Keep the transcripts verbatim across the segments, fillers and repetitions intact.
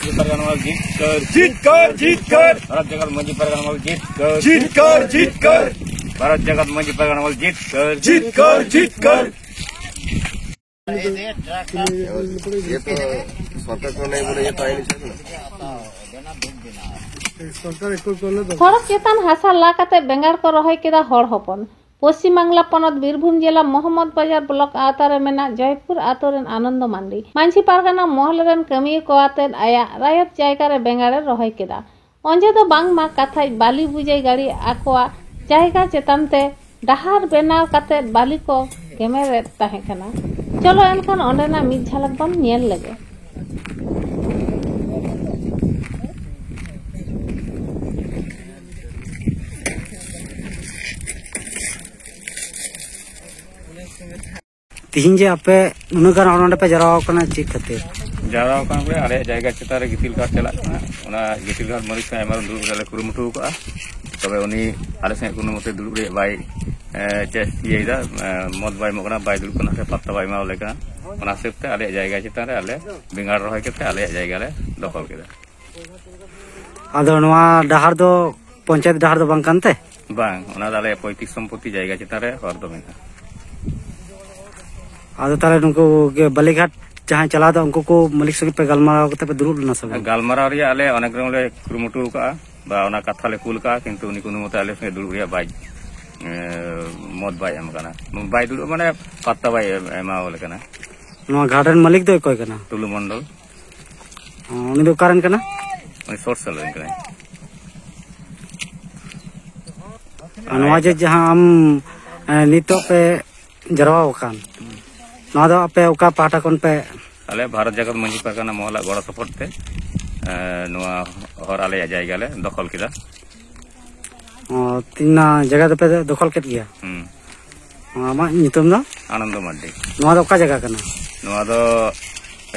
ᱢᱟᱹᱡᱷᱤ ᱯᱟᱨᱜᱟᱱᱟ ᱢᱚᱦᱚᱞ ᱡᱤᱛᱠᱟᱹᱨ, ᱡᱤᱛᱠᱟᱹᱨ, ᱡᱤᱛᱠᱟᱹᱨ᱾ ᱵᱷᱟᱨᱚᱛ ᱡᱟᱠᱟᱛ ᱢᱟᱹᱡᱷᱤ ᱯᱟᱨᱜᱟᱱᱟ ᱢᱚᱦᱚᱞ ᱡᱤᱛᱠᱟᱹᱨ, ᱡᱤᱛᱠᱟᱹᱨ, ᱡᱤᱛᱠᱟᱹᱨ᱾ ᱵᱷᱟᱨᱚᱛ ᱡᱟᱠᱟᱛ ᱢᱟᱹᱡᱷᱤ ᱯᱟᱨᱜᱟᱱᱟ ᱢᱚᱦᱚᱞ ᱡᱤᱛᱠᱟᱹᱨ, ᱡᱤᱛᱠᱟᱹᱨ, ᱡᱤᱛᱠᱟᱹᱨ᱾ ये तो सरकार को नहीं बोले, ये तो आइन छे ना। ᱥᱚᱲᱚᱠ ᱪᱮᱛᱟᱱ ᱦᱟᱥᱟ ᱞᱟ ᱠᱟᱛᱮ ᱵᱮᱸᱜᱟᱲ ᱠᱚ ᱨᱚᱦᱚᱭ ᱠᱮᱫᱟ ᱦᱚᱲ ᱦᱚᱯᱚᱱ᱾ ᱯᱚᱥᱪᱤᱢ ᱵᱟᱝᱞᱟ ᱯᱚᱱᱚᱛ ᱵᱤᱨᱵᱷᱩᱢ ᱡᱮᱞᱟ ᱢᱚᱦᱚᱢᱢᱚᱫᱽ ᱵᱟᱡᱟᱨ ᱵᱞᱚᱠ ᱟᱣᱛᱟ ᱨᱮ ᱢᱮᱱᱟᱜ ᱡᱚᱭᱯᱩᱨ ᱟᱛᱳ ᱨᱮᱱ ᱟᱱᱚᱱᱫᱚ ᱢᱟᱱᱰᱤ ᱢᱟᱹᱡᱷᱤ ᱯᱟᱨᱜᱟᱱᱟ ᱢᱚᱦᱚᱞ ᱨᱮᱱ ᱠᱟᱹᱢᱤᱭᱟᱹ ᱠᱚ ᱟᱛᱮᱫ ᱟᱭᱟᱜ ᱨᱟᱭᱚᱛ ᱡᱟᱭᱜᱟ ᱨᱮ ᱵᱮᱸᱜᱟᱲ ᱮ ᱨᱚᱦᱚᱭ ᱠᱮᱫᱟ᱾ ᱚᱡᱮ ᱫᱚ ᱵᱟᱝᱢᱟ ᱠᱟᱛᱷᱟᱡ ᱵᱟᱞᱤ ᱵᱩᱡᱟᱹᱭ ᱜᱟᱹᱰᱤ ᱟᱠᱚᱣᱟᱜ ᱡᱟᱭᱜᱟ ᱪᱮᱛᱟᱱ ᱛᱮ ᱰᱟᱦᱟᱨ ᱵᱮᱱᱟᱣ ᱠᱟᱛᱮ ᱵᱟᱞᱤ ᱠᱚ ᱜᱮᱢᱮᱨᱮᱫ ᱛᱟᱦᱮᱸ ᱠᱟᱱᱟ᱾ ᱪᱚᱞᱚ ᱮᱱᱠᱷᱟᱱ ᱚᱸᱰᱮᱱᱟᱜ ᱢᱤᱫ ᱡᱷᱟᱞᱟᱠ ᱵᱚᱱ ᱧᱮᱞ ᱞᱮᱜᱮ᱾ ᱛᱤᱦᱤᱧ ᱡᱮ ᱟᱯᱮ ᱩᱱᱟᱹᱜ ᱜᱟᱱ ᱦᱚᱲ ᱱᱚᱰᱮ ᱯᱮ ᱡᱟᱣᱨᱟ ᱟᱠᱟᱱᱟ, ᱪᱮᱫ ᱠᱷᱟᱹᱛᱤᱨ? ᱡᱟᱣᱨᱟ ᱟᱠᱟᱱ ᱯᱮ, ᱟᱞᱮᱭᱟᱜ ᱡᱟᱭᱜᱟ ᱪᱮᱛᱟᱱ ᱨᱮ ᱜᱤᱛᱤᱞ ᱜᱷᱟᱴ ᱪᱟᱞᱟᱜ ᱠᱟᱱᱟ᱾ ᱚᱱᱟ ᱜᱤᱛᱤᱞ ᱜᱷᱟᱴ ᱢᱟᱹᱞᱤᱠ ᱥᱟᱶ ᱟᱭᱢᱟ ᱫᱤᱱ ᱫᱩᱲᱩᱵ ᱨᱮᱭᱟᱜ ᱞᱮ ᱠᱩᱨᱩᱢᱩᱴᱩ ᱟᱠᱟᱫᱼᱟ, ᱛᱚᱵᱮ ᱩᱱᱤ ᱟᱞᱮ ᱥᱟᱶ ᱠᱳᱱᱳ ᱢᱚᱛᱮ ᱫᱩᱲᱩᱵ ᱨᱮᱭᱟᱜ ᱵᱟᱭ, ᱮ, ᱪᱮ-, ᱤᱭᱟᱹᱭᱮᱫᱟ, ᱮ, ᱢᱚᱛ ᱵᱟᱭ ᱮᱢᱚᱜ ᱠᱟᱱᱟ, ᱵᱟᱭ ᱫᱩᱲᱩᱵ ᱠᱟᱱᱟ, ᱥᱮ ᱯᱟᱛᱛᱟ ᱵᱟᱭ ᱮᱢᱟᱣᱟᱞᱮ ᱠᱟᱱᱟ᱾ ᱚᱱᱟ ᱦᱤᱥᱟᱹᱵ ᱛᱮ ᱟᱞᱮᱭᱟᱜ ᱡᱟᱭᱜᱟ ᱪᱮᱛᱟᱱ ᱨᱮ ᱟᱞᱮ ᱵᱮᱸᱜᱟᱲ ᱨᱚᱦᱚᱭ ᱠᱟᱛᱮ ᱟᱞᱮᱭᱟᱜ ᱡᱟᱭᱜᱟ ᱞᱮ ᱫᱚᱠᱷᱚᱞ ᱠᱮᱫᱟ᱾ ᱟᱫᱚ ᱱᱚᱣᱟ ᱰᱟᱦᱟᱨ ᱫᱚ ᱯᱚᱧᱪᱟᱭᱮᱛ ᱰᱟᱦᱟᱨ ᱫᱚ ᱵᱟᱝ ᱠᱟᱱ ᱛᱮ? ᱵᱟᱝ, ᱚᱱᱟ ᱫᱚ ᱟᱞᱮᱭᱟᱜ ᱯᱚᱸᱭᱛᱨᱤᱥ ᱥᱚᱢᱯᱚᱛᱤ ᱡᱟᱭᱜᱟ ᱪᱮᱛᱟᱱ ᱨᱮ ᱦᱚᱨ ᱫᱚ ᱢᱮᱱᱟᱜᱼᱟ᱾ ᱟᱫᱚ ᱛᱟᱦᱚᱞᱮ ᱱᱩᱠᱩ ᱜᱮ ᱵᱟᱞᱤᱜᱷᱟᱴ ᱡᱟᱦᱟᱸᱭ ᱪᱟᱞᱟᱣ ᱫᱚ, ᱩᱱᱠᱩ ᱠᱚ ᱢᱟᱹᱞᱤᱠ ᱥᱚᱸᱜᱮ ᱯᱮ ᱜᱟᱞᱢᱟᱨᱟᱣ ᱠᱟᱛᱮ ᱯᱮ ᱫᱩᱲᱩᱵ ᱞᱮᱱᱟ ᱥᱮ ᱵᱟᱝ? ᱜᱟᱞᱢᱟᱨᱟᱣ ᱨᱮᱭᱟᱜ ᱟᱞᱮ ᱚᱱᱮᱠ ᱨᱚᱠᱚᱢ ᱞᱮ ᱠᱩᱨᱩᱢᱩᱴᱩ ᱟᱠᱟᱫᱼᱟ, ᱵᱟ ᱚᱱᱟ ᱠᱟᱛᱷᱟ ᱞᱮ ᱠᱩᱞ ᱟᱠᱟᱫᱼᱟ, ᱠᱤᱱᱛᱩ ᱩᱱᱤ ᱠᱳᱱᱳ ᱢᱚᱛᱮ ᱟᱞᱮ ᱥᱚᱸᱜᱮ ᱫᱩᱲᱩᱵ ᱨᱮᱭᱟᱜ ᱵᱟᱭ, ᱮ, ᱢᱚᱛ ᱵᱟᱭ ᱮᱢ ᱟᱠᱟᱱᱟ᱾ ᱵᱟᱭ ᱫᱩᱲᱩᱵ ᱢᱟᱱᱮ ᱯᱟᱛᱛᱟ ᱵᱟᱭ ᱮᱢ, ᱮᱢᱟᱣᱟᱞᱮ ᱠᱟᱱᱟ᱾ ᱱᱚᱣᱟ ᱜᱷᱟᱴ ᱨᱮᱱ ᱢᱟᱹᱞᱤᱠ ᱫᱚ ᱚᱠᱚᱭ ᱠᱟᱱᱟ? ᱴᱩᱞᱩ ᱢᱚᱱᱰᱚᱞ᱾ ᱚ, ᱩᱱᱤ ᱫᱚ ᱚᱠᱟ ᱨᱮᱱ ᱠᱟᱱᱟ? ᱩᱱᱤ ᱥᱚᱨᱥᱟᱞ ᱨᱮᱱ ᱠᱟᱱᱟᱭ᱾ ᱟᱨ ᱱᱚᱣᱟ ᱡᱮ ᱡᱟᱦᱟᱸ ᱟᱢ, ᱮ, ᱱᱤᱛᱚᱜ ᱯᱮ ᱡᱟᱨᱣᱟ ᱟᱠᱟᱱ, ᱱᱚᱣᱟ ᱫᱚ ᱟᱯᱮ ᱚᱠᱟ ᱯᱟᱦᱴᱟ ᱠᱷᱚᱱ ᱯᱮ? ᱟᱞᱮ ᱵᱷᱟᱨᱚᱛ ᱡᱟᱠᱟᱛ ᱢᱟᱹᱡᱷᱤ ᱯᱟᱨᱜᱟᱱᱟ ᱢᱚᱦᱚᱞᱟᱜ ᱜᱚᱲᱚ ᱥᱚᱯᱚᱦᱚᱫ ᱛᱮ, ᱮ, ᱱᱚᱣᱟ ᱦᱚᱨ ᱟᱞᱮᱭᱟᱜ ᱡᱟᱭᱜᱟ ᱞᱮ ᱫᱚᱠᱷᱚᱞ ᱠᱮᱫᱟ᱾ ᱚ, ᱛᱤᱱᱟᱹᱜ ᱡᱟᱭᱜᱟ ᱫᱚᱯᱮ ᱫᱚᱠᱷᱚᱞ ᱠᱮᱫ ᱜᱮᱭᱟ? ᱦᱩᱸ᱾ ᱚ, ᱟᱢᱟᱜ ᱧᱩᱛᱩᱢ ᱫᱚ? ᱟᱱᱚᱱᱫᱚ ᱢᱟᱨᱰᱤ᱾ ᱱᱚᱣᱟ ᱫᱚ ᱚᱠᱟ ᱡᱟᱭᱜᱟ ᱠᱟᱱᱟ? ᱱᱚᱣᱟ ᱫᱚ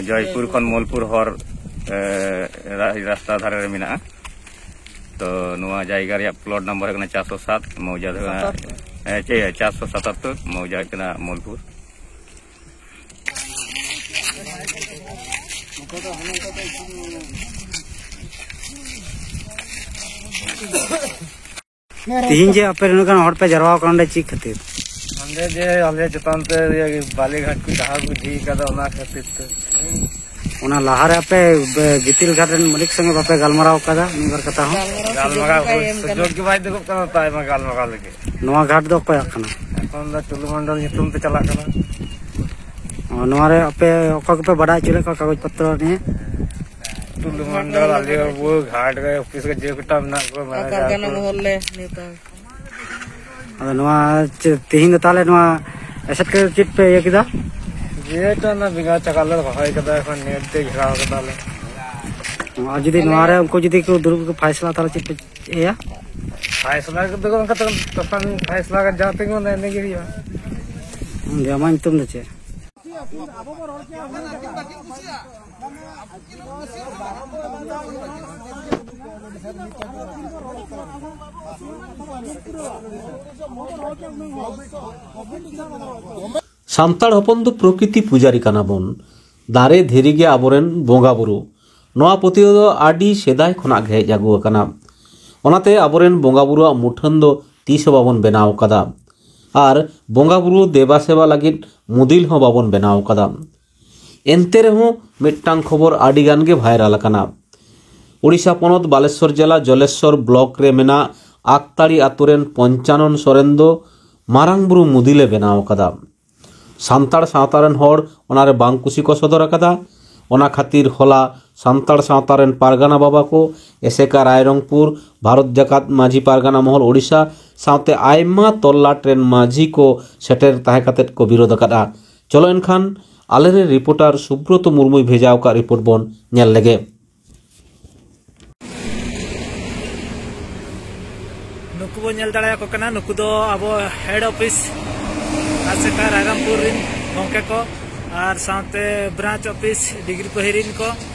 ᱡᱚᱭᱯᱩᱨ ᱠᱷᱚᱱ ᱢᱳᱞᱯᱩᱨ ᱦᱚᱨ, ᱮ, ᱨᱟ-, ᱨᱟᱥᱛᱟ ᱫᱷᱟᱨᱮ ᱨᱮ ᱢᱮᱱᱟᱜᱼᱟ᱾ ᱛᱚ ᱱᱚᱣᱟ ᱡᱟᱭᱜᱟ ᱨᱮᱭᱟᱜ ᱯᱞᱚᱴ ᱱᱟᱢᱵᱟᱨ ᱦᱩᱭᱩᱜ ᱠᱟᱱᱟ ᱪᱟᱨᱥᱚ ᱥᱟᱛ, ᱢᱚᱣᱡᱟ ᱫᱚ ᱦᱩᱭᱩᱜ ᱠᱟᱱᱟ, ᱮ, ᱪᱮ, ᱪᱟᱨᱥᱚ ᱥᱟᱛᱟᱛᱛᱳᱨ, ᱢᱚᱣᱡᱟ ᱦᱩᱭᱩᱜ ᱠᱟᱱᱟ ᱢᱳᱞᱯᱩᱨ᱾ ᱛᱤᱦᱤᱧ ᱡᱮ ᱟᱯᱮ ᱱᱩᱱᱟᱹᱜ ᱜᱟᱱ ᱦᱚᱲ ᱯᱮ ᱡᱟᱨᱣᱟ ᱟᱠᱟᱱᱟ ᱱᱚᱸᱰᱮ, ᱪᱮᱫ ᱠᱷᱟᱹᱛᱤᱨ? ᱚᱸᱰᱮ ᱡᱮ ᱟᱞᱮ ᱪᱮᱛᱟᱱ ᱛᱮ ᱤᱭᱟᱹ ᱵᱟᱞᱤ ᱜᱷᱟᱴ ᱠᱚ ᱰᱟᱦᱟᱨ ᱠᱚ ᱡᱷᱤᱡ ᱟᱠᱟᱫᱟ, ᱚᱱᱟ ᱠᱷᱟᱹᱛᱤᱨ ᱛᱮ᱾ ᱚᱱᱟ ᱞᱟᱦᱟᱨᱮ ᱟᱯᱮ ᱵᱮ-, ᱜᱤᱛᱤᱞ ᱜᱷᱟᱴ ᱨᱮᱱ ᱢᱟᱹᱞᱤᱠ ᱥᱚᱸᱜᱮ ᱵᱟᱯᱮ ᱜᱟᱞᱢᱟᱨᱟᱣ ᱟᱠᱟᱫᱟ ᱢᱤᱫ ᱵᱟᱨ ᱠᱟᱛᱷᱟ ᱦᱚᱸ? ᱜᱟᱞᱢᱟᱨᱟᱣ ᱠᱚ ᱥᱩᱡᱳᱜᱽ ᱜᱮ ᱵᱟᱭ ᱫᱩᱜᱩᱜ ᱠᱟᱱᱟ ᱛᱟᱭ ᱢᱟ ᱜᱟᱞᱢᱟᱨᱟᱣ ᱞᱟᱹᱜᱤᱫ᱾ ᱱᱚᱣᱟ ᱜᱷᱟᱴ ᱫᱚ ᱚᱠᱚᱭᱟᱜ ᱠᱟᱱᱟ? ᱮᱠᱷᱚᱱ ᱫᱚ ᱴᱩᱞᱩ ᱢᱚᱱᱰᱚᱞ ᱧᱩᱛᱩᱢ ᱛᱮ ᱪᱟᱞᱟᱜ ᱠᱟᱱᱟ᱾ ᱚ, ᱱᱚᱣᱟ ᱨᱮ ᱟᱯᱮ ᱚᱠᱟ ᱠᱚᱯᱮ ᱵᱟᱰᱟᱭ ᱦᱚᱪᱚ ᱞᱮᱫ ᱠᱚᱣᱟ ᱠᱟᱜᱚᱡᱽ ᱯᱚᱛᱨᱚ ᱱᱤᱭᱮ? ᱴᱩᱞᱩ ᱢᱚᱱᱰᱚᱞ, ᱟᱞᱤ ᱵᱟᱹᱵᱩ, ᱜᱷᱟᱴ ᱨᱮ ᱚᱯᱷᱤᱥ ᱨᱮ ᱡᱮ ᱠᱚᱴᱟ ᱢᱮᱱᱟᱜ ᱠᱚᱣᱟ, ᱢᱮᱱᱮᱡᱟᱨ ᱠᱚ᱾ ᱟᱫᱚ ᱱᱚᱣᱟ ᱪᱮ-, ᱛᱮᱦᱮᱧ ᱫᱚ ᱛᱟᱦᱚᱞᱮ ᱱᱚᱣᱟ ᱮᱥᱮᱫ ᱠᱟᱛᱮ ᱪᱮᱫ ᱯᱮ ᱤᱭᱟᱹ ᱠᱮᱫᱟ? ᱡᱮᱦᱮᱛᱩ ᱚᱱᱟ ᱵᱮᱸᱜᱟᱲ ᱪᱟᱠᱟ ᱞᱮ ᱨᱚᱦᱚᱭ ᱠᱟᱫᱟ, ᱮᱠᱷᱚᱱ ᱱᱮᱴ ᱛᱮ ᱜᱷᱮᱨᱟᱣ ᱠᱟᱫᱟᱞᱮ᱾ ᱟᱨ ᱡᱩᱫᱤ ᱱᱚᱣᱟ ᱨᱮ ᱩᱱᱠᱩ ᱡᱩᱫᱤ ᱠᱚ ᱫᱩᱲᱩᱵ ᱠᱚ ᱯᱷᱟᱭᱥᱟᱞᱟ, ᱛᱟᱦᱚᱞᱮ ᱪᱮᱫ ᱯᱮ ᱤᱭᱟᱹᱭᱟ? ᱯᱷᱟᱭᱥᱟᱞᱟ ᱠᱚᱫᱚ ᱚᱱᱠᱟ ᱛᱚᱠᱷᱚᱱ ᱯᱷᱟᱭᱥᱟᱞᱟ ᱡᱟᱦᱟᱸ ᱛᱤᱸᱜᱩᱱᱟ ᱤᱱᱟᱹᱜᱮ ᱦᱩᱭᱩᱜᱼᱟ᱾ ᱟᱢᱟᱜ ᱧᱩᱛᱩᱢ ᱫᱚ ᱪᱮᱫ? ᱥᱟᱱᱛᱟᱲ ᱦᱚᱯᱚᱱ ᱫᱚ ᱯᱨᱚᱠᱨᱤᱛᱤ ᱯᱩᱡᱟᱨᱤ ᱠᱟᱱᱟ ᱵᱚᱱ᱾ ᱫᱟᱨᱮ ᱫᱷᱤᱨᱤ ᱜᱮ ᱟᱵᱚᱨᱮᱱ ᱵᱚᱸᱜᱟ ᱵᱩᱨᱩ᱾ ᱱᱚᱣᱟ ᱯᱟᱹᱛᱭᱟᱹᱣ ᱫᱚ ᱟᱹᱰᱤ ᱥᱮᱫᱟᱭ ᱠᱷᱚᱱᱟᱜ ᱜᱮ ᱦᱮᱡ ᱟᱹᱜᱩ ᱟᱠᱟᱱᱟ᱾ ᱚᱱᱟᱛᱮ ᱟᱵᱚᱨᱮᱱ ᱵᱚᱸᱜᱟ ᱵᱩᱨᱩᱣᱟᱜ ᱢᱩᱴᱷᱟᱹᱱ ᱫᱚ ᱛᱤᱥ ᱦᱚᱸ ᱵᱟᱵᱚᱱ ᱵᱮᱱᱟᱣ ᱟᱠᱟᱫᱟ᱾ ᱟᱨ ᱵᱚᱸᱜᱟ ᱵᱩᱨᱩ ᱫᱮᱵᱟ ᱥᱮᱵᱟ ᱞᱟᱹᱜᱤᱫ ᱢᱩᱫᱤᱞ ᱦᱚᱸ ᱵᱟᱵᱚᱱ ᱵᱮᱱᱟᱣ ᱟᱠᱟᱫᱟ᱾ ᱮᱱᱛᱮ ᱨᱮᱦᱚᱸ ᱢᱤᱫᱴᱟᱝ ᱠᱷᱚᱵᱚᱨ ᱟᱹᱰᱤ ᱜᱟᱱ ᱜᱮ ᱵᱷᱟᱭᱨᱟᱞ ᱟᱠᱟᱱᱟ᱾ ᱳᱰᱤᱥᱟ ᱯᱚᱱᱚᱛ ᱵᱟᱞᱮᱥᱚᱨ ᱡᱮᱞᱟ ᱡᱚᱞᱮᱥᱚᱨ ᱵᱞᱚᱠ ᱨᱮ ᱢᱮᱱᱟᱜ ᱟᱠᱛᱟᱲᱤ ᱟᱛᱳ ᱨᱮᱱ ᱯᱚᱧᱪᱟᱱᱚᱱ ᱥᱚᱨᱮᱱ ᱫᱚ ᱢᱟᱨᱟᱝ ᱵᱩᱨᱩ ᱢᱩᱫᱤᱞᱮ ᱵᱮᱱᱟᱣ ᱟᱠᱟᱫᱟ᱾ ᱥᱟᱱᱛᱟᱲ ᱥᱟᱶᱛᱟ ᱨᱮᱱ ᱦᱚᱲ ᱚᱱᱟᱨᱮ ᱵᱟᱝ ᱠᱩᱥᱤ ᱠᱚ ᱥᱚᱫᱚᱨ ᱟᱠᱟᱫᱟ᱾ ᱚᱱᱟ ᱠᱷᱟᱹᱛᱤᱨ ᱦᱚᱞᱟ ᱥᱟᱱᱛᱟᱲ ᱥᱟᱶᱛᱟ ᱨᱮᱱ ᱯᱟᱨᱜᱟᱱᱟ ᱵᱟᱵᱟ ᱠᱚ ᱮᱥᱮᱠᱟ ᱨᱟᱭᱨᱚᱝᱯᱩᱨ ᱵᱷᱟᱨᱚᱛ ᱡᱟᱠᱟᱛ ᱢᱟᱹᱡᱷᱤ ᱯᱟᱨᱜᱟᱱᱟ ᱢᱚᱦᱚᱞ ᱳᱰᱤᱥᱟ ᱥᱟᱶᱛᱮ ᱟᱭᱢᱟ ᱛᱚᱞᱞᱟᱴ ᱨᱮᱱ ᱢᱟᱹᱡᱷᱤ ᱠᱚ ᱥᱮᱴᱮᱨ ᱛᱟᱦᱮᱸ ᱠᱟᱛᱮᱫ ᱠᱚ ᱵᱤᱨᱳᱫ ᱟᱠᱟᱫᱼᱟ᱾ ᱪᱚᱞᱚ ᱮᱱᱠᱷᱟᱱ ᱟᱞᱮᱨᱮᱱ ᱨᱤᱯᱳᱨᱴᱟᱨ ᱥᱩᱵᱨᱚᱛᱚ ᱢᱩᱨᱢᱩᱭ ᱵᱷᱮᱡᱟ ᱟᱠᱟᱫ ᱨᱤᱯᱳᱨᱴ ᱵᱚᱱ ᱧᱮᱞ ᱞᱮᱜᱮ᱾ ᱱᱩᱠᱩ ᱵᱚᱱ ᱧᱮᱞ ᱫᱟᱲᱮᱭᱟᱠᱚ ᱠᱟᱱᱟ, ᱱᱩᱠᱩ ᱫᱚ ᱟᱵᱚ ᱦᱮᱰ ᱚᱯᱷᱤᱥ ᱟᱥᱮᱠᱟ ᱨᱟᱭᱨᱚᱝᱯᱩᱨ ᱨᱤᱱ ᱜᱚᱢᱠᱮ ᱠᱚ, ᱟᱨ ᱥᱟᱶᱛᱮ ᱵᱨᱟᱧᱪ ᱚᱯᱷᱤᱥ ᱰᱤᱜᱽᱨᱤ ᱯᱟᱹᱦᱤ ᱨᱤᱱ ᱠᱚ,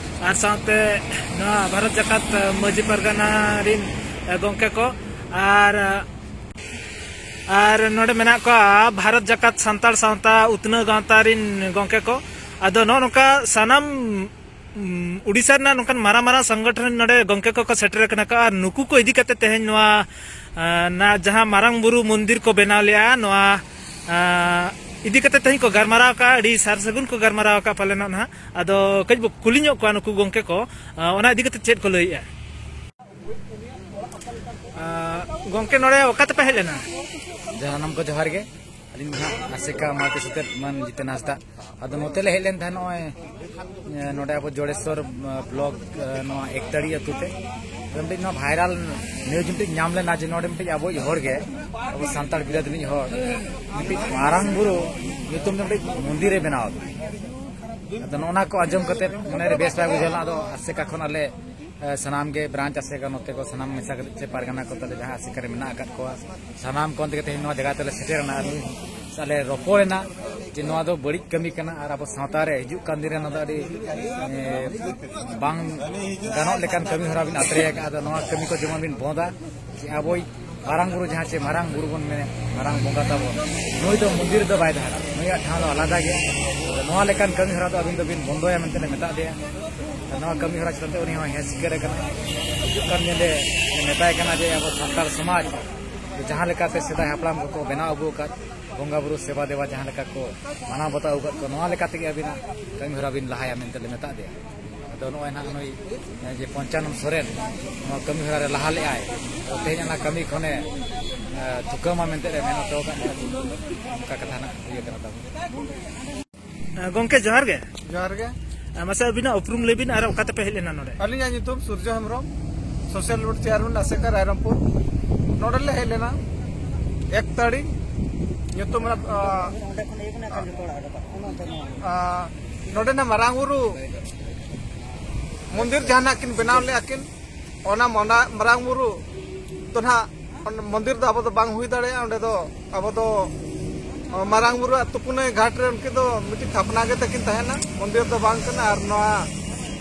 ᱟᱨ ᱥᱟᱶᱛᱮ ᱱᱚᱣᱟ ᱵᱷᱟᱨᱚᱛ ᱡᱟᱠᱟᱛ ᱢᱟᱹᱡᱷᱤ ᱯᱟᱨᱜᱟᱱᱟ ᱨᱤᱱ ᱜᱚᱢᱠᱮ ᱠᱚ, ᱟᱨ, ᱟᱨ ᱱᱚᱰᱮ ᱢᱮᱱᱟᱜ ᱠᱚᱣᱟ ᱵᱷᱟᱨᱚᱛ ᱡᱟᱠᱟᱛ ᱥᱟᱱᱛᱟᱲ ᱥᱟᱶᱛᱟ ᱩᱛᱱᱟᱹᱣ ᱜᱟᱶᱛᱟ ᱨᱤᱱ ᱜᱚᱢᱠᱮ ᱠᱚ᱾ ᱟᱫᱚ ᱱᱚᱜᱼᱚ ᱱᱚᱝᱠᱟ ᱥᱟᱱᱟᱢ ᱩᱰᱤᱥᱟ ᱨᱮᱱᱟᱜ ᱱᱚᱝᱠᱟᱱ ᱢᱟᱨᱟᱝ ᱢᱟᱨᱟᱝ ᱥᱚᱝᱜᱚᱴᱷᱚᱱ ᱱᱚᱰᱮ ᱜᱚᱢᱠᱮ ᱠᱚᱠᱚ ᱥᱮᱴᱮᱨ ᱟᱠᱟᱱᱟ ᱠᱚ, ᱟᱨ ᱱᱩᱠᱩ ᱠᱚ ᱤᱫᱤ ᱠᱟᱛᱮ ᱛᱮᱦᱮᱧ ᱱᱚᱣᱟ, ᱟ, ᱱᱟ ᱡᱟᱦᱟᱸ ᱢᱟᱨᱟᱝ ᱵᱩᱨᱩ ᱢᱚᱱᱫᱤᱨ ᱠᱚ ᱵᱮᱱᱟᱣ ᱞᱮᱜᱼᱟ, ᱱᱚᱣᱟ, ᱟ, ᱤᱫᱤ ᱠᱟᱛᱮ ᱛᱮᱦᱮᱧ ᱠᱚ ᱜᱟᱞᱢᱟᱨᱟᱣ ᱟᱠᱟᱫᱼᱟ, ᱟᱹᱰᱤ ᱥᱟᱨ ᱥᱟᱹᱜᱩᱱ ᱠᱚ ᱜᱟᱞᱢᱟᱨᱟᱣ ᱟᱠᱟᱫᱼᱟ ᱯᱟᱞᱮᱱᱚᱜ ᱱᱟᱦᱟᱜ᱾ ᱟᱫᱚ ᱠᱟᱹᱡ ᱵᱚ ᱠᱩᱞᱤ ᱧᱚᱜ ᱠᱚᱣᱟ ᱱᱩᱠᱩ ᱜᱚᱢᱠᱮ ᱠᱚ, ᱟ, ᱚᱱᱟ ᱤᱫᱤ ᱠᱟᱛᱮ ᱪᱮᱫ ᱠᱚ ᱞᱟᱹᱭᱮᱜᱼᱟ᱾ ᱟ, ᱜᱚᱢᱠᱮ, ᱱᱚᱰᱮ ᱚᱠᱟ ᱛᱮᱯᱮ ᱦᱮᱡ ᱞᱮᱱᱟ? ᱡᱟᱱᱟᱢ ᱠᱚ ᱡᱚᱦᱟᱨ ᱜᱮ᱾ ᱟᱹᱞᱤᱧ ᱫᱚ ᱦᱟᱸᱜ ᱟᱥᱮᱠᱟ ᱢᱟᱨᱠᱮᱴ ᱥᱟᱛᱮ ᱢᱟᱱ ᱡᱤᱛᱮᱱ ᱦᱟᱸᱥᱫᱟ᱾ ᱟᱫᱚ ᱱᱚᱛᱮ ᱞᱮ ᱦᱮᱡ ᱞᱮᱱ ᱛᱟᱦᱮᱸᱫ ᱱᱚᱜᱼᱚᱭ, ᱮ, ᱱᱚᱰᱮ ᱟᱵᱚ ᱡᱚᱲᱮᱥᱣᱚᱨ, ᱮ, ᱵᱞᱚᱠ, ᱮ, ᱱᱚᱣᱟ ᱮᱠᱛᱟᱲᱤ ᱟᱹᱛᱩ ᱛᱮ᱾ ᱟᱫᱚ ᱢᱤᱫᱴᱤᱡ ᱱᱚᱣᱟ ᱵᱷᱟᱭᱨᱟᱞ ᱱᱤᱭᱩᱡᱽ ᱢᱤᱫᱴᱤᱡ ᱧᱟᱢ ᱞᱮᱱᱟ ᱡᱮ ᱱᱚᱰᱮ ᱢᱤᱫᱴᱤᱡ ᱟᱵᱚᱭᱤᱡ ᱦᱚᱲ ᱜᱮ, ᱟᱵᱚ ᱥᱟᱱᱛᱟᱲ ᱵᱤᱨᱟᱹᱫᱟᱹᱞᱤᱡ ᱦᱚᱲ, ᱢᱤᱫᱴᱤᱡ ᱢᱟᱨᱟᱝ ᱵᱩᱨᱩ ᱧᱩᱛᱩᱢ ᱛᱮ ᱢᱤᱫᱴᱤᱡ ᱢᱚᱱᱫᱤᱨ ᱮ ᱵᱮᱱᱟᱣ ᱟᱠᱟᱫᱟ᱾ ᱟᱫᱚ ᱱᱚᱜᱼᱚ ᱱᱟ ᱠᱚ ᱟᱸᱡᱚᱢ ᱠᱟᱛᱮ ᱢᱚᱱᱮ ᱨᱮ ᱵᱮᱥ ᱵᱟᱭ ᱵᱩᱡᱷᱟᱹᱣ ᱞᱮᱱᱟ᱾ ᱟᱫᱚ ᱟᱥᱮᱠᱟ ᱠᱷᱚᱱ ᱟᱞᱮ ᱮ, ᱥᱟᱱᱟᱢ ᱜᱮ ᱵᱨᱟᱧᱪ ᱟᱥᱮᱠᱟ ᱱᱚᱛᱮ ᱠᱚ ᱥᱟᱱᱟᱢ ᱢᱮᱥᱟ ᱠᱟᱛᱮ ᱪᱮ ᱯᱟᱨᱜᱟᱱᱟ ᱠᱚ ᱛᱟᱞᱮ ᱡᱟᱦᱟᱸ ᱟᱥᱮᱠᱟ ᱨᱮ ᱢᱮᱱᱟᱜ ᱟᱠᱟᱫ ᱠᱚᱣᱟ, ᱥᱟᱱᱟᱢ ᱠᱚ ᱛᱮᱜᱮ ᱛᱮᱦᱮᱧ ᱱᱚᱣᱟ ᱡᱟᱭᱜᱟ ᱛᱮᱞᱮ ᱥᱮᱴᱮᱨ ᱮᱱᱟ᱾ ᱟᱨ ᱱᱩᱭ ᱥᱟᱞᱮ ᱨᱚᱯᱚᱲ ᱮᱱᱟ ᱡᱮ ᱱᱚᱣᱟ ᱫᱚ ᱵᱟᱹᱲᱤᱡ ᱠᱟᱹᱢᱤ ᱠᱟᱱᱟ ᱟᱨ ᱟᱵᱚ ᱥᱟᱶᱛᱟ ᱨᱮ ᱦᱤᱡᱩᱜ ᱠᱟᱱ ᱫᱤᱱ ᱨᱮ ᱱᱚᱣᱟ ᱫᱚ ᱟᱹᱰᱤ, ᱮ, ᱵᱟᱝ ᱜᱟᱱᱚᱜ ᱞᱮᱠᱟᱱ ᱠᱟᱹᱢᱤ ᱦᱚᱨᱟ ᱵᱤᱱ ᱟᱛᱨᱮ ᱟᱠᱟᱫᱼᱟ᱾ ᱟᱫᱚ ᱱᱚᱣᱟ ᱠᱟᱹᱢᱤ ᱠᱚ ᱡᱮᱢᱚᱱ ᱵᱤᱱ ᱵᱚᱸᱫᱟ, ᱡᱮ ᱟᱵᱚᱭᱤᱡ ᱢᱟᱨᱟᱝ ᱵᱩᱨᱩ, ᱡᱟᱦᱟᱸ ᱪᱮ ᱢᱟᱨᱟᱝ ᱵᱩᱨᱩ ᱵᱚᱱ ᱢᱮᱱᱮᱫ, ᱢᱟᱨᱟᱝ ᱵᱚᱸᱜᱟ ᱛᱟᱵᱚᱱ, ᱱᱩᱭ ᱫᱚ ᱢᱚᱱᱫᱤᱨ ᱨᱮᱫᱚ ᱵᱟᱭ ᱛᱟᱦᱮᱱᱟ, ᱱᱩᱭᱟᱜ ᱴᱷᱟᱶ ᱫᱚ ᱟᱞᱟᱫᱟ ᱜᱮᱭᱟ᱾ ᱟᱫᱚ ᱱᱚᱣᱟ ᱞᱮᱠᱟᱱ ᱠᱟᱹᱢᱤ ᱦᱚᱨᱟ ᱫᱚ ᱟᱹᱵᱤᱱ ᱫᱚᱵᱤᱱ ᱵᱚᱱᱫᱚᱭᱟ ᱢᱮᱱᱛᱮ ᱞᱮ ᱢᱮᱛᱟᱫ ᱫᱮᱭᱟ᱾ ᱟᱨ ᱱᱚᱣᱟ ᱠᱟᱹᱢᱤ ᱦᱚᱨᱟ ᱪᱮᱛᱟᱱ ᱛᱮ ᱩᱱᱤ ᱦᱚᱸ ᱦᱮᱸ ᱥᱤᱠᱟᱹᱨ ᱟᱠᱟᱱᱟ᱾ ᱦᱤᱡᱩᱜ ᱠᱟᱱ ᱫᱤᱱ ᱨᱮ ᱢᱮᱛᱟᱭ ᱠᱟᱱᱟ ᱡᱮ ᱟᱵᱚ ᱥᱟᱱᱛᱟᱲ ᱥᱚᱢᱟᱡᱽ ᱡᱟᱦᱟᱸ ᱞᱮᱠᱟᱛᱮ ᱥᱮᱫᱟᱭ ᱦᱟᱯᱲᱟᱢ ᱠᱚᱠᱚ ᱵᱮᱱᱟᱣ ᱟᱹᱜᱩ ᱟᱠᱟᱫ, ᱵᱚᱸᱜᱟ ᱵᱩᱨᱩ ᱥᱮᱵᱟ ᱫᱮᱵᱟ ᱡᱟᱦᱟᱸ ᱞᱮᱠᱟ ᱠᱚ ᱢᱟᱱᱟᱣ ᱵᱟᱛᱟᱣ ᱟᱹᱜᱩ ᱟᱠᱟᱫ ᱠᱚ, ᱱᱚᱣᱟ ᱞᱮᱠᱟ ᱛᱮᱜᱮ ᱟᱹᱵᱤᱱᱟᱜ ᱠᱟᱹᱢᱤ ᱦᱚᱨᱟ ᱵᱤᱱ ᱞᱟᱦᱟᱭᱟ ᱢᱮᱱᱛᱮ ᱞᱮ ᱢᱮᱛᱟᱫ ᱫᱮᱭᱟ᱾ ᱟᱫᱚ ᱱᱚᱜᱼᱚᱭ ᱱᱟᱦᱟᱜ ᱱᱩᱭ, ᱮ, ᱡᱮ ᱯᱚᱧᱪᱟᱱᱚᱱ ᱥᱚᱨᱮᱱ ᱱᱚᱣᱟ ᱠᱟᱹᱢᱤ ᱦᱚᱨᱟ ᱨᱮ ᱞᱟᱦᱟ ᱞᱮᱜᱼᱟᱭ, ᱛᱚ ᱛᱮᱦᱮᱧ ᱚᱱᱟ ᱠᱟᱹᱢᱤ ᱠᱷᱚᱱᱮ, ᱮ, ᱛᱷᱩᱠᱟᱹᱢᱟ ᱢᱮᱱᱛᱮ ᱞᱮ ᱢᱮᱱ ᱦᱚᱴᱚ ᱟᱠᱟᱫ ᱵᱚᱱᱟ᱾ ᱚᱱᱠᱟ ᱠᱟᱛᱷᱟ ᱱᱟᱜ ᱦᱩᱭ ᱟᱠᱟᱱᱟ ᱛᱟᱵᱚᱱ᱾ ᱮ, ᱜᱚᱢᱠᱮ, ᱡᱚᱦᱟᱨ ᱜᱮ᱾ ᱡᱚᱦᱟᱨ ᱜᱮ᱾ ᱮ, ᱢᱟᱥᱮ ᱟᱹᱵᱤᱱᱟᱜ ᱩᱯᱨᱩᱢ ᱞᱟᱹᱭ ᱵᱤᱱ ᱟᱨ ᱚᱠᱟ ᱛᱮᱯᱮ ᱦᱮᱡ ᱞᱮᱱᱟ ᱱᱚᱰᱮ? ᱟᱹᱞᱤᱧᱟᱜ ᱧᱩᱛᱩᱢ ᱥᱩᱨᱡᱚ ᱦᱮᱢᱵᱨᱚᱢ, ᱥᱳᱥᱟᱞ ᱣᱮᱞᱯᱷᱮᱭᱟᱨ ᱪᱮᱭᱟᱨᱢᱮᱱ ᱟᱥᱮᱠᱟ ᱨᱟᱭᱨᱚᱝᱯᱩᱨ᱾ ᱱᱚᱰᱮ ᱞᱮ ᱦᱮᱡ ᱞᱮᱱᱟ ᱮᱠ ᱛᱟᱹᱲᱤ ᱧᱩᱛᱩᱢ ᱨᱮᱱᱟᱜ, ᱟ, ᱚᱸᱰᱮ ᱠᱷᱚᱱ ᱤᱭᱟᱹ ᱠᱟᱱᱟ, ᱠᱟᱹᱡ ᱡᱚᱛᱚ ᱚᱲᱟᱜ ᱚᱰᱚᱠᱚᱜ ᱠᱟᱱᱟ, ᱚᱱᱟ ᱛᱮ ᱱᱚᱣᱟ᱾ ᱟ, ᱱᱚᱰᱮᱱᱟᱜ ᱢᱟᱨᱟᱝ ᱵᱩᱨᱩ ᱢᱚᱱᱫᱤᱨ ᱡᱟᱦᱟᱱᱟᱜ ᱠᱤᱱ ᱵᱮᱱᱟᱣ ᱞᱮᱜᱼᱟ ᱠᱤᱱ, ᱚᱱᱟ ᱢᱚᱱᱟ-, ᱢᱟᱨᱟᱝ ᱵᱩᱨᱩ ᱫᱚ ᱱᱟᱦᱟᱜ ᱚᱱ-, ᱢᱚᱱᱫᱤᱨ ᱫᱚ ᱟᱵᱚ ᱫᱚ ᱵᱟᱝ ᱦᱩᱭ ᱫᱟᱲᱮᱭᱟᱜᱼᱟ᱾ ᱚᱸᱰᱮ ᱫᱚ ᱟᱵᱚ ᱫᱚ, ᱚ, ᱢᱟᱨᱟᱝ ᱵᱩᱨᱩᱣᱟᱜ ᱛᱩᱯᱩᱱᱟᱹᱭ ᱜᱷᱟᱴ ᱨᱮ ᱩᱱᱠᱤᱱ ᱫᱚ ᱢᱤᱫᱴᱤᱡ ᱛᱷᱟᱯᱱᱟ ᱜᱮ ᱛᱟᱹᱠᱤᱱ ᱛᱟᱦᱮᱱᱟ, ᱢᱚᱱᱫᱤᱨ ᱫᱚ ᱵᱟᱝ ᱠᱟᱱᱟ᱾ ᱟᱨ ᱱᱚᱣᱟ,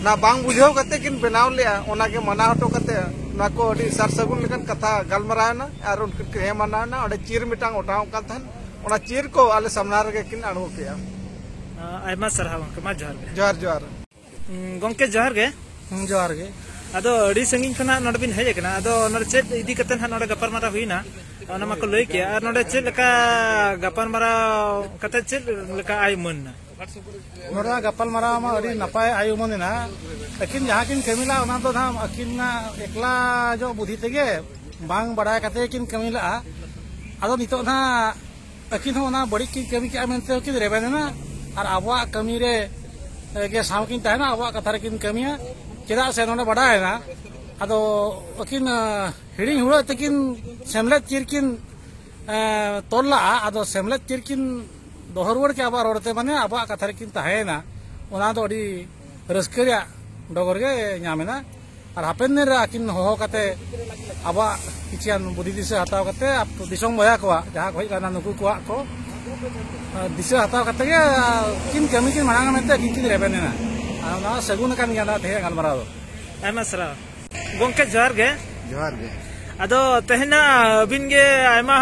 ᱱᱚᱣᱟ ᱵᱟᱝ ᱵᱩᱡᱷᱟᱹᱣ ᱠᱟᱛᱮ ᱠᱤᱱ ᱵᱮᱱᱟᱣ ᱞᱮᱜᱼᱟ, ᱚᱱᱟᱜᱮ ᱢᱟᱱᱟ ᱦᱚᱴᱚ ᱠᱟᱛᱮ ᱱᱚᱣᱟ ᱠᱚ ᱟᱹᱰᱤ ᱥᱟᱨ ᱥᱟᱹᱜᱩᱱ ᱞᱮᱠᱟᱱ ᱠᱟᱛᱷᱟ ᱜᱟᱞᱢᱟᱨᱟᱣ ᱮᱱᱟ᱾ ᱟᱨ ᱩᱱᱠᱤᱱ ᱠᱤᱱ ᱦᱮᱸ ᱢᱟᱱᱟᱣ ᱮᱱᱟ᱾ ᱚᱸᱰᱮ ᱪᱤᱨ ᱢᱤᱫᱴᱟᱝ ᱚᱴᱟᱝᱚᱜ ᱠᱟᱱ ᱛᱟᱦᱮᱱ, ᱚᱱᱟ ᱪᱤᱨ ᱠᱚ ᱟᱞᱮ ᱥᱟᱢᱱᱟ ᱨᱮᱜᱮ ᱠᱤᱱ ᱟᱬᱜᱚ ᱠᱮᱜᱼᱟ᱾ ᱟᱭᱢᱟ ᱥᱟᱨᱦᱟᱣ ᱜᱚᱢᱠᱮ, ᱢᱟ ᱡᱚᱦᱟᱨ ᱜᱮ᱾ ᱡᱚᱦᱟᱨ, ᱡᱚᱦᱟᱨ᱾ ᱦᱩᱸ, ᱜᱚᱝᱠᱮ, ᱡᱚᱦᱟᱨ ᱜᱮ᱾ ᱦᱩᱸ, ᱡᱚᱦᱟᱨ ᱜᱮ᱾ ᱟᱫᱚ ᱟᱹᱰᱤ ᱥᱟᱺᱜᱤᱧ ᱠᱷᱚᱱᱟᱜ ᱱᱚᱰᱮ ᱵᱤᱱ ᱦᱮᱡ ᱟᱠᱟᱱᱟ, ᱟᱫᱚ ᱱᱚᱰᱮ ᱪᱮᱫ ᱤᱫᱤ ᱠᱟᱛᱮ ᱱᱟᱦᱟᱜ ᱱᱚᱰᱮ ᱜᱟᱯᱟᱞᱢᱟᱨᱟᱣ ᱦᱩᱭᱱᱟ, ᱚᱱᱟ ᱢᱟᱠᱚ ᱞᱟᱹᱭ ᱠᱮᱜᱼᱟ, ᱟᱨ ᱱᱚᱰᱮ ᱪᱮᱫ ᱞᱮᱠᱟ ᱜᱟᱯᱟᱞᱢᱟᱨᱟᱣ ᱠᱟᱛᱮ ᱪᱮᱫ ᱞᱮᱠᱟ ᱟᱭ ᱩᱢᱟᱹᱱ ᱮᱱᱟ? ᱱᱚᱰᱮ ᱜᱟᱯᱟᱞᱢᱟᱨᱟᱣ ᱢᱟ ᱟᱹᱰᱤ ᱱᱟᱯᱟᱭ ᱟᱭ ᱩᱢᱟᱹᱱ ᱮᱱᱟ᱾ ᱟᱹᱠᱤᱱ ᱡᱟᱦᱟᱸ ᱠᱤᱱ ᱠᱟᱹᱢᱤ ᱞᱟᱜᱼᱟ, ᱚᱱᱟ ᱫᱚ ᱱᱟᱦᱟᱜ ᱟᱹᱠᱤᱱᱟᱜ ᱮᱠᱞᱟ ᱧᱚᱜ ᱵᱩᱫᱷᱤ ᱛᱮᱜᱮ, ᱵᱟᱝ ᱵᱟᱲᱟᱭ ᱠᱟᱛᱮ ᱠᱤᱱ ᱠᱟᱹᱢᱤ ᱞᱟᱜᱼᱟ᱾ ᱟᱫᱚ ᱱᱤᱛᱚᱜ ᱱᱟᱦᱟᱜ ᱟᱹᱠᱤᱱ ᱦᱚᱸ ᱚᱱᱟ ᱵᱟᱹᱲᱤᱡ ᱠᱤᱱ ᱠᱟᱹᱢᱤ ᱠᱮᱜᱼᱟ ᱢᱮᱱᱛᱮ ᱠᱤᱱ ᱨᱮᱵᱮᱱ ᱮᱱᱟ, ᱟᱨ ᱟᱵᱚᱣᱟᱜ ᱠᱟᱹᱢᱤ ᱨᱮ, ᱮ, ᱜᱮ ᱥᱟᱶ ᱠᱤᱱ ᱛᱟᱦᱮᱱᱟ, ᱟᱵᱚᱣᱟᱜ ᱠᱟᱛᱷᱟ ᱨᱮᱠᱤᱱ ᱠᱟᱹᱢᱤᱭᱟ᱾ ᱪᱮᱫᱟᱜ ᱥᱮ ᱱᱚᱰᱮ ᱵᱟᱰᱟᱭᱮᱱᱟ, ᱟᱫᱚ ᱟᱹᱠᱤᱱ, ᱮ, ᱦᱤᱲᱤᱧ ᱦᱩᱲᱟᱹᱜ ᱛᱮᱠᱤᱱ ᱥᱮᱢᱞᱮᱫ ᱪᱤᱨ ᱠᱤᱱ, ᱮ, ᱛᱚᱞ ᱞᱟᱜᱼᱟ᱾ ᱟᱫᱚ ᱥᱮᱢᱞᱮᱫ ᱪᱤᱨ ᱠᱤᱱ ᱫᱚᱦᱚ ᱨᱩᱣᱟᱹᱲ ᱠᱮᱜᱼᱟ ᱟᱵᱚᱣᱟᱜ ᱨᱚᱲ ᱛᱮ, ᱢᱟᱱᱮ ᱟᱵᱚᱣᱟᱜ ᱠᱟᱛᱷᱟ ᱨᱮᱠᱤᱱ ᱛᱟᱦᱮᱸᱭᱮᱱᱟ᱾ ᱚᱱᱟ ᱫᱚ ᱟᱹᱰᱤ ᱨᱟᱹᱥᱠᱟᱹ ᱨᱮᱭᱟᱜ ᱰᱚᱜᱚᱨ ᱜᱮ ᱧᱟᱢ ᱮᱱᱟ᱾ ᱟᱨ ᱦᱟᱯᱮᱱ ᱫᱤᱱ ᱨᱮ ᱟᱹᱠᱤᱱ ᱦᱚᱦᱚ ᱠᱟᱛᱮ ᱟᱵᱚᱣᱟᱜ ᱠᱤᱪᱷᱩᱜᱟᱱ ᱵᱩᱫᱷᱤ ᱫᱤᱥᱟᱹ ᱦᱟᱛᱟᱣ ᱠᱟᱛᱮ ᱟᱵ-, ᱫᱤᱥᱚᱢ ᱵᱚᱭᱦᱟ ᱠᱚᱣᱟᱜ, ᱡᱟᱦᱟᱸ ᱠᱚ ᱦᱩᱭᱩᱜ ᱠᱟᱱᱟ ᱱᱩᱠᱩ ᱠᱚᱣᱟᱜ ᱠᱚ, ᱟ, ᱫᱤᱥᱟᱹ ᱦᱟᱛᱟᱣ ᱠᱟᱛᱮ ᱜᱮ, ᱟ, ᱠᱤᱱ ᱠᱟᱹᱢᱤ ᱠᱤᱱ ᱢᱟᱲᱟᱝᱟ ᱢᱮᱱᱛᱮ ᱟᱹᱠᱤᱱ ᱠᱤᱱ ᱨᱮᱵᱮᱱ ᱮᱱᱟ᱾ ᱟᱨ ᱚᱱᱟ ᱥᱟᱹᱜᱩᱱ ᱟᱠᱟᱱ ᱜᱮᱭᱟ ᱱᱚᱣᱟ ᱛᱮᱦᱮᱧᱟᱜ ᱜᱟᱞᱢᱟᱨᱟᱣ ᱫᱚ᱾ ᱟᱭᱢᱟ ᱥᱟᱨᱦᱟᱣ᱾ ᱜᱚᱝᱠᱮ, ᱡᱚᱦᱟᱨ ᱜᱮ᱾ ᱡᱚᱦᱟᱨ ᱜᱮ᱾ ᱟᱫᱚ ᱛᱮᱦᱮᱧ ᱱᱟᱜ ᱟᱹᱵᱤᱱ ᱜᱮ ᱟᱭᱢᱟ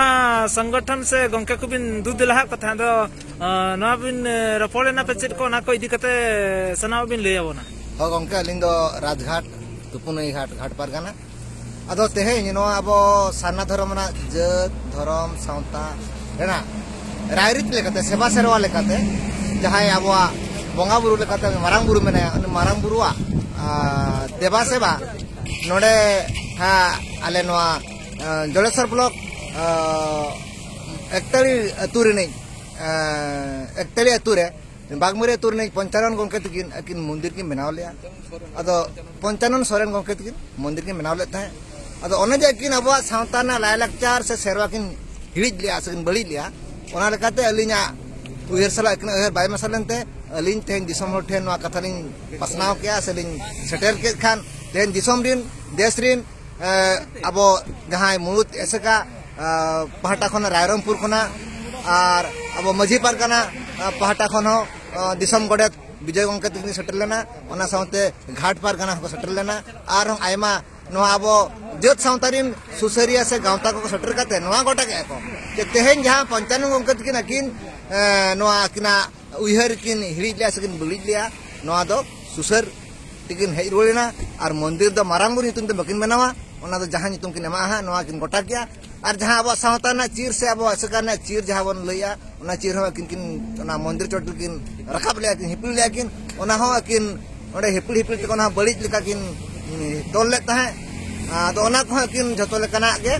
ᱥᱚᱝᱜᱚᱴᱷᱚᱱ ᱥᱮ ᱜᱚᱝᱠᱮ ᱠᱚᱵᱤᱱ ᱫᱩ ᱫᱮᱞᱟ ᱦᱟᱜ ᱠᱚ ᱛᱟᱦᱮᱸᱫ, ᱟᱫᱚ, ᱟ, ᱱᱚᱣᱟ ᱵᱤᱱ, ᱮ, ᱨᱚᱯᱚᱲ ᱮᱱᱟ ᱯᱮ ᱪᱮᱫ ᱠᱚ, ᱚᱱᱟ ᱠᱚ ᱤᱫᱤ ᱠᱟᱛᱮ ᱥᱟᱱᱟᱢᱟᱜ ᱵᱤᱱ ᱞᱟᱹᱭ ᱟᱵᱚᱱᱟ᱾ ᱦᱳᱭ ᱜᱚᱝᱠᱮ, ᱟᱹᱞᱤᱧ ᱫᱚ ᱨᱟᱡᱽᱜᱷᱟᱴ, ᱛᱩᱯᱩᱱᱟᱹᱭ ᱜᱷᱟᱴ, ᱜᱷᱟᱴ ᱯᱟᱨᱜᱟᱱᱟ᱾ ᱟᱫᱚ ᱛᱮᱦᱮᱧ ᱱᱚᱣᱟ ᱟᱵᱚ ᱥᱟᱨᱱᱟ ᱫᱷᱚᱨᱚᱢ ᱨᱮᱱᱟᱜ ᱡᱟᱹᱛ, ᱫᱷᱚᱨᱚᱢ, ᱥᱟᱶᱛᱟ ᱨᱮᱱᱟᱜ ᱨᱟᱭᱨᱤᱛ ᱞᱮᱠᱟᱛᱮ, ᱥᱮᱵᱟ ᱥᱮᱨᱣᱟ ᱞᱮᱠᱟᱛᱮ, ᱡᱟᱦᱟᱸᱭ ᱟᱵᱚᱣᱟᱜ ᱵᱚᱸᱜᱟ ᱵᱩᱨᱩ ᱞᱮᱠᱟᱛᱮ ᱢᱟᱨᱟᱝ ᱵᱩᱨᱩ ᱢᱮᱱᱟᱭᱟ, ᱩᱱᱤ ᱢᱟᱨᱟᱝ ᱵᱩᱨᱩᱣᱟᱜ, ᱟ, ᱫᱮᱵᱟ ᱥᱮᱵᱟ ᱱᱚᱰᱮ, ᱦᱟ, ᱟᱞᱮ ᱱᱚᱣᱟ, ᱟ, ᱡᱚᱲᱮᱥᱚᱨ ᱵᱞᱚᱠ, ᱟ, ᱮᱠᱛᱟᱲᱤ ᱟᱹᱛᱩ ᱨᱤᱱᱤᱡ, ᱟ, ᱮᱠᱛᱟᱲᱤ ᱟᱹᱛᱩ ᱨᱮ ᱵᱟᱜᱽᱢᱟᱹᱨᱤ ᱟᱹᱛᱩ ᱨᱤᱱᱤᱡ ᱯᱚᱧᱪᱟᱱᱚᱱ ᱜᱚᱢᱠᱮ ᱛᱟᱹᱠᱤᱱ ᱟᱹᱠᱤᱱ ᱢᱚᱱᱫᱤᱨ ᱠᱤᱱ ᱵᱮᱱᱟᱣ ᱞᱮᱜᱼᱟ᱾ ᱟᱫᱚ ᱯᱚᱧᱪᱟᱱᱚᱱ ᱥᱚᱨᱮᱱ ᱜᱚᱢᱠᱮ ᱛᱟᱹᱠᱤᱱ ᱢᱚᱱᱫᱤᱨ ᱠᱤᱱ ᱵᱮᱱᱟᱣ ᱞᱮᱫ ᱛᱟᱦᱮᱸᱫ᱾ ᱟᱫᱚ ᱚᱱᱮ ᱡᱮ ᱟᱹᱠᱤᱱ ᱟᱵᱚᱣᱟᱜ ᱥᱟᱶᱛᱟ ᱨᱮᱱᱟᱜ ᱞᱟᱭᱼᱞᱟᱠᱪᱟᱨ ᱥᱮ ᱥᱮᱨᱣᱟ ᱠᱤᱱ ᱦᱤᱲᱤᱡ ᱞᱮᱜᱼᱟ ᱥᱮ ᱠᱤᱱ ᱵᱟᱹᱲᱤᱡ ᱞᱮᱜᱼᱟ, ᱚᱱᱟ ᱞᱮᱠᱟᱛᱮ ᱟᱹᱞᱤᱧᱟᱜ ᱩᱭᱦᱟᱹᱨ ᱥᱟᱞᱟᱜ ᱟᱹᱠᱤᱱᱟᱜ ᱩᱭᱦᱟᱹᱨ ᱵᱟᱭ ᱢᱮᱥᱟ ᱞᱮᱱᱛᱮ ᱟᱹᱞᱤᱧ ᱛᱮᱦᱮᱧ ᱫᱤᱥᱚᱢ ᱦᱚᱲ ᱴᱷᱮᱱ ᱱᱚᱣᱟ ᱠᱟᱛᱷᱟ ᱞᱤᱧ ᱯᱟᱥᱱᱟᱣ ᱠᱮᱜᱼᱟ ᱥᱮ ᱞᱤᱧ ᱥᱮᱴᱮᱨ ᱠᱮᱫ ᱠᱷᱟᱱ ᱛᱮᱦᱮᱧ ᱫᱤᱥᱚᱢ ᱨᱤᱱ, ᱫᱮᱥ ᱨᱤᱱ, ᱮ, ᱟᱵᱚ ᱡᱟᱦᱟᱸᱭ ᱢᱩᱬᱩᱛ ᱮᱥᱮᱠᱟ, ᱮ, ᱯᱟᱦᱴᱟ ᱠᱷᱚᱱ ᱨᱟᱭᱨᱚᱝᱯᱩᱨ ᱠᱷᱚᱱᱟᱜ ᱟᱨ ᱟᱵᱚ ᱢᱟᱹᱡᱷᱤ ᱯᱟᱨᱜᱟᱱᱟ, ᱮ, ᱯᱟᱦᱴᱟ ᱠᱷᱚᱱ ᱦᱚᱸ, ᱮ, ᱫᱤᱥᱚᱢ ᱜᱚᱰᱮᱛ ᱵᱤᱡᱚᱭ ᱜᱚᱢᱠᱮ ᱛᱟᱹᱠᱤᱱ ᱥᱮᱴᱮᱨ ᱞᱮᱱᱟ, ᱚᱱᱟ ᱥᱟᱶᱛᱮ ᱜᱷᱟᱴ ᱯᱟᱨᱜᱟᱱᱟ ᱦᱚᱸᱠᱚ ᱥᱮᱴᱮᱨ ᱞᱮᱱᱟ, ᱟᱨᱦᱚᱸ ᱟᱭᱢᱟ ᱱᱚᱣᱟ ᱟᱵᱚ ᱡᱟᱹᱛ ᱥᱟᱶᱛᱟ ᱨᱤᱱ ᱥᱩᱥᱟᱹᱨᱤᱭᱟᱹ ᱥᱮ ᱜᱟᱶᱛᱟ ᱠᱚᱠᱚ ᱥᱮᱴᱮᱨ ᱠᱟᱛᱮ ᱱᱚᱣᱟ ᱜᱚᱴᱟ ᱠᱮᱜᱼᱟ ᱠᱚ ᱡᱮ ᱛᱮᱦᱮᱧ ᱡᱟᱦᱟᱸ ᱯᱚᱧᱪᱟᱱᱚᱱ ᱜᱚᱢᱠᱮ ᱛᱟᱹᱠᱤᱱ ᱟᱹᱠᱤᱱ, ᱮ, ᱱᱚᱣᱟ ᱟᱹᱠᱤᱱᱟᱜ ᱩᱭᱦᱟᱹᱨ ᱠᱤᱱ ᱦᱤᱲᱤᱡ ᱞᱮᱜᱼᱟ ᱥᱮ ᱠᱤᱱ ᱵᱟᱹᱲᱤᱡ ᱞᱮᱜᱼᱟ, ᱱᱚᱣᱟ ᱫᱚ ᱥᱩᱥᱟᱹᱨ ᱛᱮᱠᱤᱱ ᱦᱮᱡ ᱨᱩᱣᱟᱹᱲ ᱮᱱᱟ᱾ ᱟᱨ ᱢᱚᱱᱫᱤᱨ ᱫᱚ ᱢᱟᱨᱟᱝ ᱵᱩᱨᱩ ᱧᱩᱛᱩᱢ ᱛᱮ ᱵᱟᱹᱠᱤᱱ ᱵᱮᱱᱟᱣᱟ, ᱚᱱᱟ ᱫᱚ ᱡᱟᱦᱟᱸ ᱧᱩᱛᱩᱢ ᱠᱤᱱ ᱮᱢᱟᱜᱼᱟ ᱦᱟᱸᱜ, ᱱᱚᱣᱟ ᱠᱤᱱ ᱜᱚᱴᱟ ᱠᱮᱜᱼᱟ᱾ ᱟᱨ ᱡᱟᱦᱟᱸ ᱟᱵᱚᱣᱟᱜ ᱥᱟᱶᱛᱟ ᱨᱮᱱᱟᱜ ᱪᱤᱨ ᱥᱮ ᱟᱵᱚᱣᱟᱜ ᱟᱥᱮᱠᱟ ᱨᱮᱱᱟᱜ ᱪᱤᱨ ᱡᱟᱦᱟᱸ ᱵᱚᱱ ᱞᱟᱹᱭᱮᱜᱼᱟ, ᱚᱱᱟ ᱪᱤᱨ ᱦᱚᱸ ᱟᱹᱠᱤᱱ ᱠᱤᱱ ᱚᱱᱟ ᱢᱚᱱᱫᱤᱨ ᱪᱚᱴ ᱨᱮᱠᱤᱱ ᱨᱟᱠᱟᱵ ᱞᱮᱜᱼᱟ, ᱠᱤᱱ ᱦᱤᱯᱤᱲ ᱞᱮᱜᱼᱟ ᱠᱤᱱ᱾ ᱚᱱᱟ ᱦᱚᱸ ᱟᱹᱠᱤᱱ ᱚᱸᱰᱮ ᱦᱤᱯᱤᱲ ᱦᱤᱯᱤᱲ ᱛᱮᱠᱚ ᱚᱱᱟ ᱦᱚᱸ ᱵᱟᱹᱲᱤᱡ ᱞᱮᱠᱟ ᱠᱤᱱ, ᱩᱸ, ᱛᱚᱞ ᱞᱮᱫ ᱛᱟᱦᱮᱸᱫ᱾ ᱟᱫᱚ ᱚᱱᱟ ᱠᱚᱦᱚᱸ ᱟᱹᱠᱤᱱ ᱡᱷᱚᱛᱚ ᱞᱮᱠᱟᱱᱟᱜ ᱜᱮ